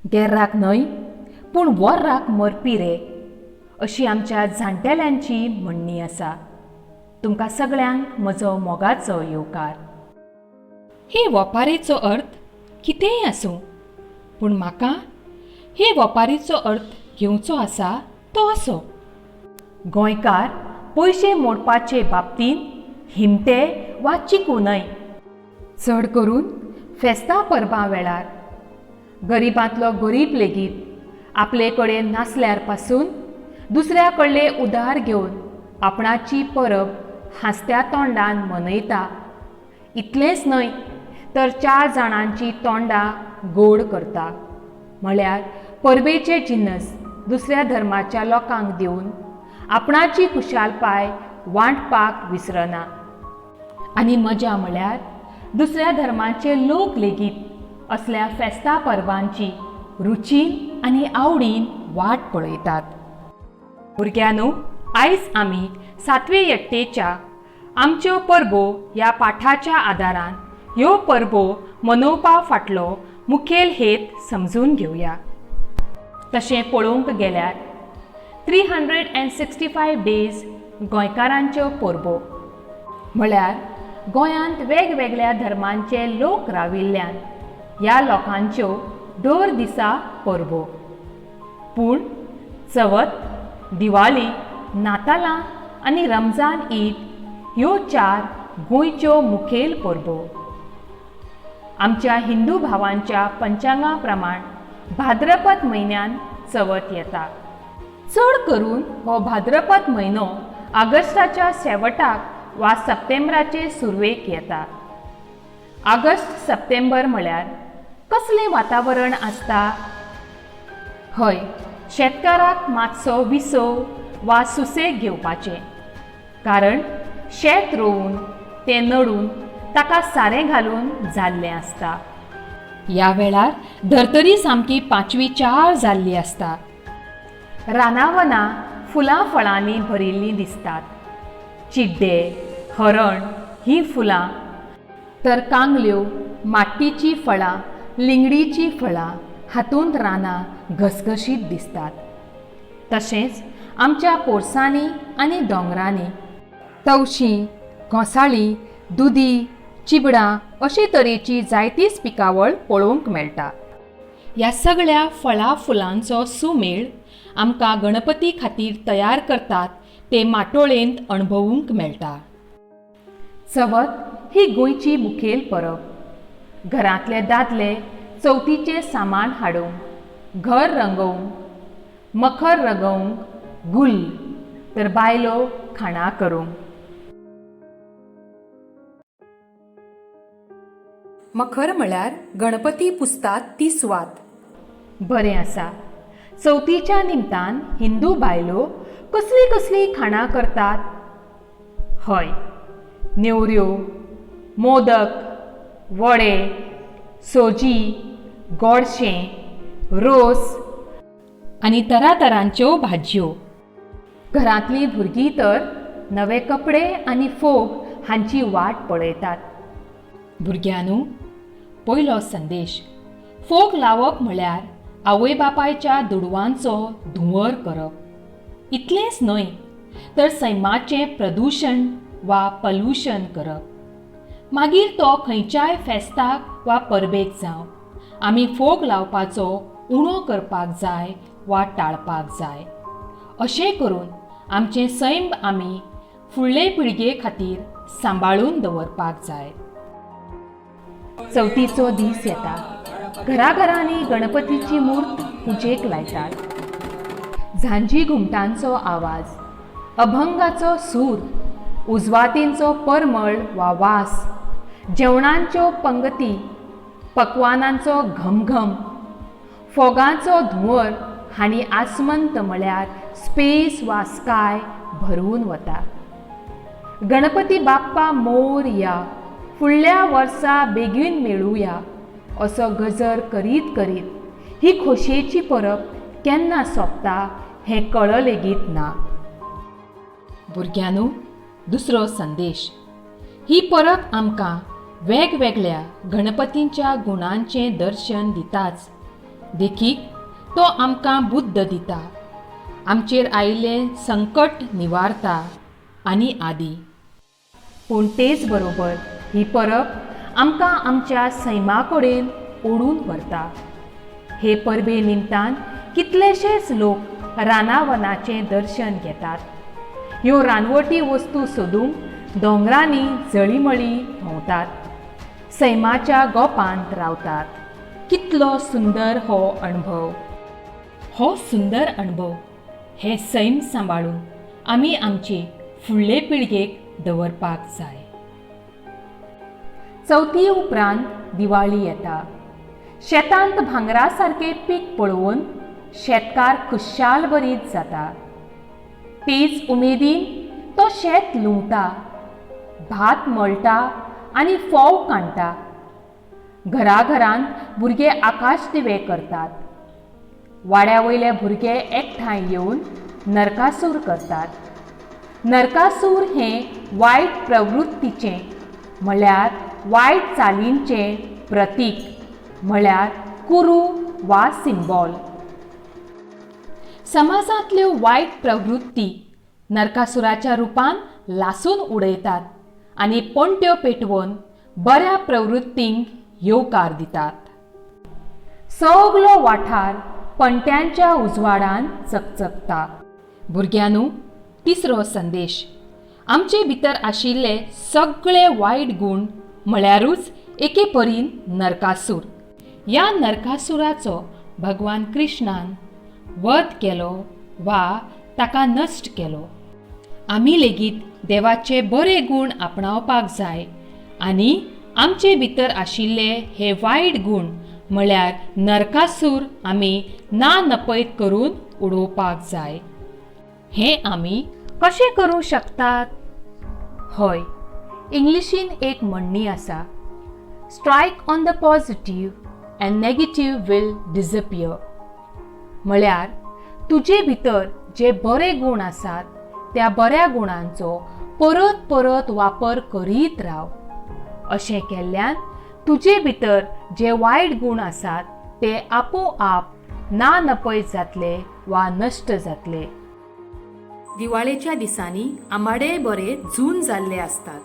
गेर्राक न्हय पूण वोर्राक मरपी रे, अशी आमच्या जाणटेल्यांची म्हणणी आसा. तुमकां सगळ्यांक म्हजो मोगाचो येवकार. हे वोपारेचो अर्थ कितेंय आसूं, पूण म्हाका हे वोपारीचो अर्थ घेवचो आसा तो असो. गोंयकार पयशे मोडपाचे बाबतींत हिमटे वा चिकू न्हय. चड करून फेस्तां परबां वेळार गरिबांतलो गरीब लेगीत आपले कडेन नासल्यार पासून दुसऱ्या कडले उदार घेवन आपणाची परब हांसत्या तोंडान मनयता. इतलेंच न्हय तर चार जाणांची तोंडां गोड करता. म्हळ्यार परबेचे जिनस दुसऱ्या धर्माच्या लोकांक दिवन आपणाची खुशालपाय वांटपाक विसरना. आनी मजा म्हळ्यार दुसऱ्या धर्माचे लोक लेगीत असल्या फेस्ता परबांची रुचीन आनी आवडीन वाट पळयतात. भुरग्यांनो, आयज आमी सातवे यत्तेच्या आमच्यो परबो ह्या पाठाच्या आदारान ह्यो परबो मनोवपा फाटलो मुखेल हेत समजून घेवया. तशें पळोवंक गेल्यार 365 days गोंयकारांच्यो परबो. म्हळ्यार गोंयांत वेगवेगळ्या धर्मांचे लोक राविल्ल्यान ह्या लोकांच्यो दर दिसा परबो. पूण चवथ, दिवाळी, नातालां आनी रमजान ईद ह्यो चार गोंयच्यो मुखेल परबो. आमच्या हिंदू भावांच्या पंचांगा प्रमाण भाद्रपद म्हयन्यान चवथ येता. चड करून हो भाद्रपद म्हयनो ऑगस्टाच्या शेवटाक वा सप्टेंबराचे सुरवेक येता. ऑगस्ट सप्टेंबर म्हळ्यार कसलें वातावरण आसता? हय, शेतकाराक मातसो विसव वा सुसेग घेवपाचें, कारण शेत रोवन तें नडून ताका सारें घालून जाल्लें आसता. ह्या वेळार धर्तरी सामकी पांचवी चार जाल्ली आसता. रानावनां फुलां फळांनी भरिल्लीं दिसतात. चिड्डे, हरण हीं फुलां, तर कांगल्यो, माट्टीचीं फळां, लिंगडीचीं फळां हातूंत रानां घसघशीत दिसतात. तशेंच आमच्या पोरसांनी आनी दोंगरांनी तवशीं, घोसाळीं, दुदी, चिबडां अशे तरेची जायतीच पिकावळ पळोवंक मेळटा. ह्या सगळ्या फळां फुलांचो सुमेळ आमकां गणपती खातीर तयार करतात ते माटोळेंत अणभवूंक मेळटा. चवथ ही गोंयची मुखेल परब. घरांतले दादले चवथीचें सामान हाडूंक, घर रंगोवंक, मखर रंगोवंक गुल्ल, तर बायलो खाणां करूंक. मखर म्हळ्यार गणपती पुजतात ती सुवात. बरें आसा, चवथीच्या निमतान हिंदू बायलो कसलीं कसलीं खाणां करतात? हय, नेवऱ्यो, मोदक, वडे, सोजी, गोडशें, रोस आनी तरातरांच्यो भाजयो. घरांतलीं भुरगीं तर नवे कपडे आनी फोग हांची वाट पळयतात. भुरग्यांनो, पयलो संदेश. फोग लावप म्हळ्यार आवय बापायच्या दुडवांचो धुंवर करप. इतलेंच न्हय तर सैमाचें प्रदुशण वा पल्युशन करप. मागीर तो खंयच्याय फेस्ताक वा परबेक जावं, आमी फोग लावपाचो उणो करपाक जाय वा टाळपाक जाय. अशें करून आमचें सैम आमी फुडले पिळगे खातीर सांबाळून दवरपाक जाय. चवथीचो दीस येता. घराघरांनी गणपतीची मूर्त पुजेक लायतात. झांजी घुमटांचो आवाज, अभंगाचो सूर, उजवातींचो परमळ वा वास, जेवणांच्यो पंगती, पकवानांचो घमघम, फोगांचो धुंवर हांणी आसमंत म्हळ्यार स्पेस वा स्काय भरून वता. गणपती बाप्पा मोरया, फुडल्या वर्सा बेगीन मेळुया असो गजर करीत करीत ही खोशयेची परब केन्ना सोंपता हें कळ लेगीत ना. भुरग्यांनो, दुसरो संदेश. ही परब आमकां वेगवेगळ्या गणपतींच्या गुणांचें दर्शन दिताच, देखीक, तो आमकां बुद्द दिता, आमचेर आयिल्लें संकट निवारता आनी आदी. पूण तेच बरोबर ही परब आमकां आमच्या सैमा कडेन ओडून व्हरता. हे परबे निमतान कितलेशेच लोक रानावनाचें दर्शन घेतात. ह्यो रानवटी वस्तू सोदूंक दोंगरांनी जळीमळी भोंवतात, सैमाच्या गोपांत रावतात. कितलो सुंदर हो अणभव! हो सुंदर अणभव, हें सैम सांबाळून आमी आमचे फुडले पिळगेक दवरपाक जाय. चवथी उपरांत दिवाळी येता. शेतांत भांगरा सारकें पीक पळोवन शेतकार खुशाल भरीत जाता. तेच उमेदीन तो शेत लुंवता, भात मळटा आनी फोव कांडटा. घराघरांत भुरगे आकाश दिवे करतात. वाड्या वयले भुरगे एकठांय येवन नरकासूर करतात. नरकासूर हें वायट प्रवृत्तीचें म्हळ्यार वायट चालींचें प्रतीक, म्हळ्यार कुरू वा सिंबॉल. समाजांतल्यो वायट प्रवृत्ती नरकासुराच्या रुपान लासून उडयतात आनी पणट्यो पेटोवन बऱ्या प्रवृत्तींक येवकार दितात. सगलो वाठार पणट्यांच्या उजवाडान चकचकता. भुरग्यांनो, तिसरो संदेश. आमचे भितर आशिल्ले सगळे वायट गूण म्हळ्यारूच एके परीन नरकासूर. ह्या नरकासुराचो भगवान कृष्णान वध केलो वा ताका नश्ट केलो. आमी लेगीत देवाचे बरे गूण आपणावपाक जाय आनी आमचे भितर आशिल्ले हे वायट गूण म्हळ्यार नरकासूर आमी ना नपयत करून उडोवपाक जाय. हें आमी कशें करूं शकतात? हय, इंग्लिशीन एक म्हणणी आसा, "Strike on the positive and negative will disappear." म्हळ्यार तुजे भितर जे बरे गूण आसात त्या बऱ्या गुणांचो परत परत वापर करीत राव. अशें केल्ल्यान तुजे भितर जे वायट गूण आसात ते आपोआप ना नपयत जातले वा नश्ट जातले. दिवाळेच्या दिसांनी आंबाडे बरे जून जाल्ले आसतात.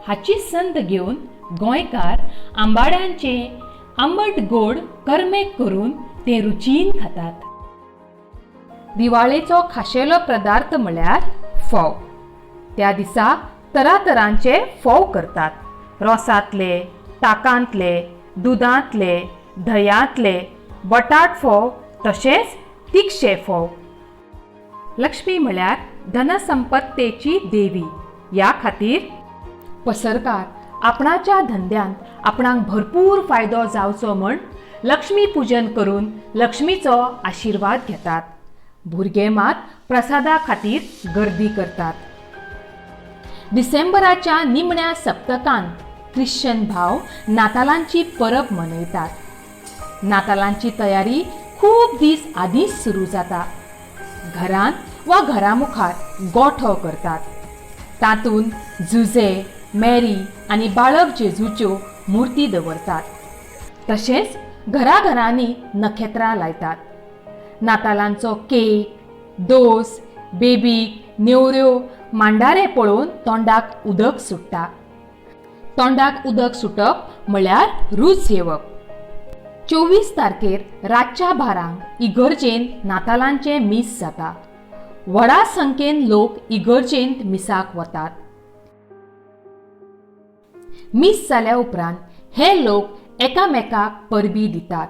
हाची संद घेवन गोंयकार आंबाड्यांचे आंबट गोड करमेक करून ते रुचीन खातात. दिवाळेचो खाशेलो पदार्थ म्हळ्यार फोव. त्या दिसा तरातरांचे फोव करतात. रोसांतले, ताकांतले, दुदांतले, धंयांतले, बटाट फोव तशेंच तिखशे फोव. लक्ष्मी म्हळ्यार धनसंपत्तेची देवी. ह्या खातीर पसरकार आपणाच्या धंद्यांत आपणाक भरपूर फायदो जावचो म्हण लक्ष्मी पुजन करून लक्ष्मीचो आशिर्वाद घेतात. भुरगे मात प्रसादा खातीर गर्दी करतात. डिसेंबराच्या निमण्या सप्तकांत ख्रिश्चन भाव नातालांची परब मनयतात. नातालांची तयारी खूब दीस आदींच सुरू जाता. घरांत वा घरा मुखार गोठो करतात. तातूंत जुजे, मॅरी आनी बाळक जेजूच्यो मुर्ती दवरतात. तशेंच घराघरांनी नखेत्रां लायतात. नातालांचो केक, दोस, बेबीक, नेवऱ्यो, मांडारे पळोवन तोंडाक उदक सुट्टा. तोंडाक उदक सुटप म्हळ्यार रूच येवप. 24 तारखेर रातच्या 12क इगर्जेंत नातालांचें मीस जाता. व्हडा संख्येन लोक इगर्जेंत मिसाक वतात. मीस जाल्या उपरांत हे लोक एकामेकाक परबीं दितात.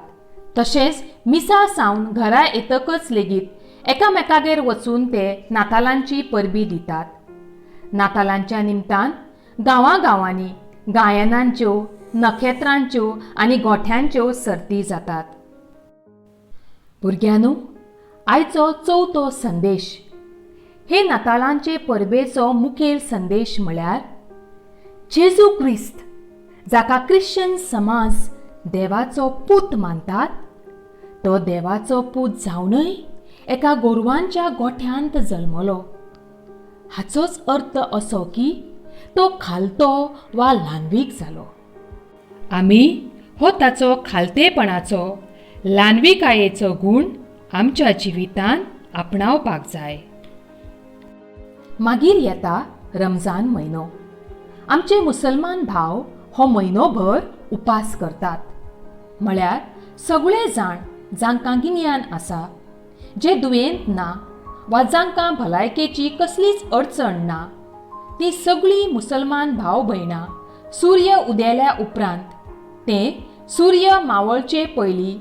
तशेंच मिसा सावन घरा येतकच लेगीत एकामेकागेर वचून ते नातालांची परबीं दितात. नातालांच्या निमतान गांवागांवांनी गायनांच्यो, नखेत्रांच्यो आनी गोठ्यांच्यो सर्ती जातात. भुरग्यांनो, आयचो चवथो संदेश. हे नातालांचे परबेचो मुखेल संदेश म्हळ्यार जेजू क्रिस्त, जाका ख्रिश्चन समाज देवाचो पूत मानतात, तो देवाचो पूत जावनय एका गोरवांच्या गोठ्यांत जल्मलो. हाचोच अर्थ असो की तो खालतो वा ल्हानवीक जालो. आमी हो ताचो खालतेपणाचो ल्हानविकायेचो गूण आमच्या जिवितांत आपणावपाक जाय. मागीर येता रमजान म्हयनो. आमचे मुसलमान भाव हो म्हयनोभर उपास करतात. म्हळ्यार सगळे जाण जांकां गिन्यान आसा, जे दुयेंत ना वा जांकां भलायकेची कसलीच अडचण ना, तीं सगळीं मुसलमान भाव भयणां सूर्य उदेल्या उपरांत ते सूर्य मावळचे पयलीं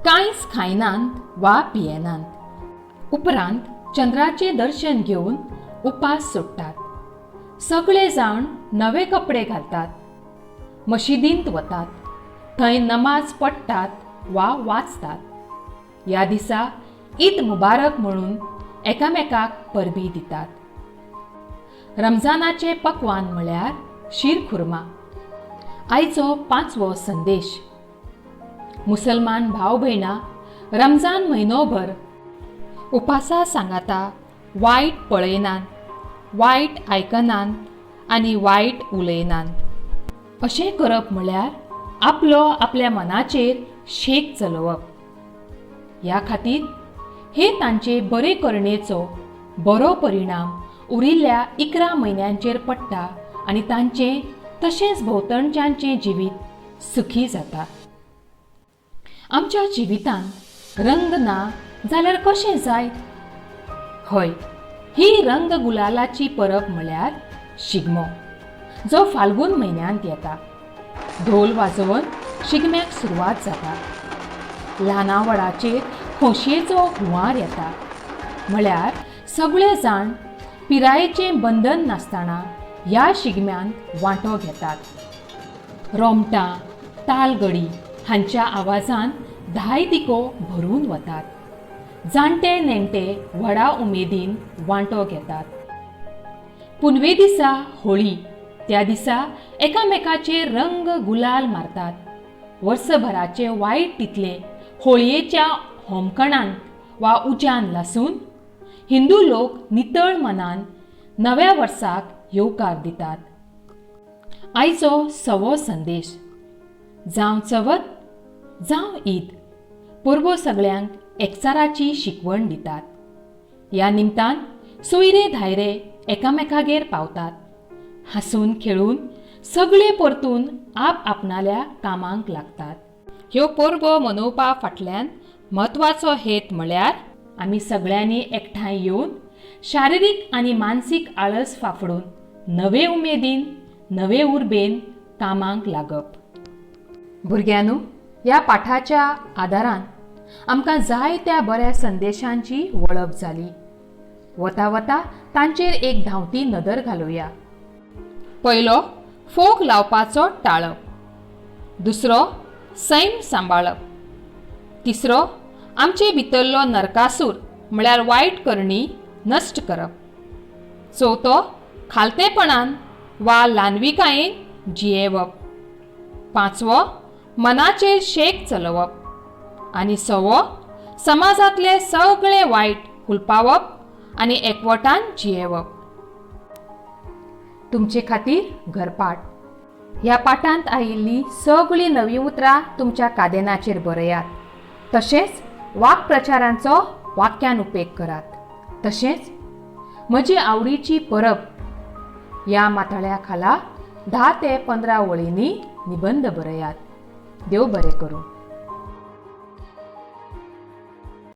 कांयच खायनात वा पियेनात. उपरांत चंद्राचें दर्शन घेवन उपास सोडटात. सगळे जाण नवे कपडे घालतात, मशिदींत वतात, थंय नमाज पडटात वा वाचतात. ह्या दिसा ईद मुबारक म्हणून एकामेकाक परबीं दितात. रमजानाचें पकवान म्हळ्यार शीरखुर्मा. आयचो पांचवो संदेश. मुसलमान भाव भयणां रमजान म्हयनोभर उपासा सांगाता वायट पळयनात, वायट आयकनात आनी वायट उलयनात. अशें करप म्हळ्यार आपलो आपल्या मनाचेर शेक चलोवप. ह्या खातीर हे तांचे बरे करणेचो बरो परिणाम उरिल्ल्या 11 म्हयन्यांचेर पडटा आनी तांचें तशेंच भोंवतणच्यांचें जिवीत सुखी जाता. आमच्या जिवितांत रंग ना जाल्यार कशें जायत? हय, ही रंग गुलालाची परब म्हळ्यार शिगमो, जो फाल्गून म्हयन्यांत येता. धोल वाजोवन शिगम्याक सुरवात जाता. ल्हाना व्हडाचेर खोशयेचो हुंवार येता. म्हळ्यार सगळे जाण पिरायेचें बंधन नासतना ह्या शिगम्यांत वांटो घेतात. रोमटां, तालगडी हांच्या आवाजान धाय दिको भरून वतात. जाणटे नेणटे व्हडा उमेदीन वांटो घेतात. पुनवे दिसा होळी. त्या दिसा एकामेकाचेर रंग गुलाल मारतात. वर्सभराचें वायट तितलें होळयेच्या होमकणांत वा उज्यान लासून हिंदू लोक नितळ मनान नव्या वर्साक येवकार दितात. आयचो सवो संदेश. जावं चवथ जावं ईद, परबो सगळ्यांक एकचाराची शिकवण दितात. ह्या निमतान सोयरे धायरे एकामेकागेर पावतात. हांसून खेळून सगळे परतून आप आपणाल्या कामांक लागतात. ह्यो परबो मनोवपा फाटल्यान म्हत्वाचो हेत म्हळ्यार आमी सगळ्यांनी एकठांय येवन शारिरीक आनी मानसीक आळस फाफडून नवे उमेदीन नवे उर्बेन कामांक लागप. भुरग्यांनो, ह्या पाठाच्या आदारान आमकां जायत्या बऱ्या संदेशांची वळख जाली. वता वता तांचेर एक धांवती नदर घालुया. पयलो, फोग लावपाचो टाळप. दुसरो, सैम सांबाळप. तिसरो, आमचे भितरलो नरकासूर म्हळ्यार वायट करणी नश्ट करप. चवथो, खालतेपणान वा ल्हानविकायेन जियेवप. पांचवो, मनाचेर शेक चलोवप. आनी सवो, समाजांतले सगळे वायट हुलपावप आनी एकवटान जियेवप. तुमचे खातीर घरपाठ. ह्या पाठांत आयिल्लीं सगळीं नवीं उतरां तुमच्या कादेनाचेर बरयात. तशेंच वाक्प्रचारांचो वाक्यान उपेग करात. तशेंच म्हजी आवडीची परब ह्या माथाळ्या खाला 10 ते 15 वळींनी निबंद बरयात. देव बरें करूं.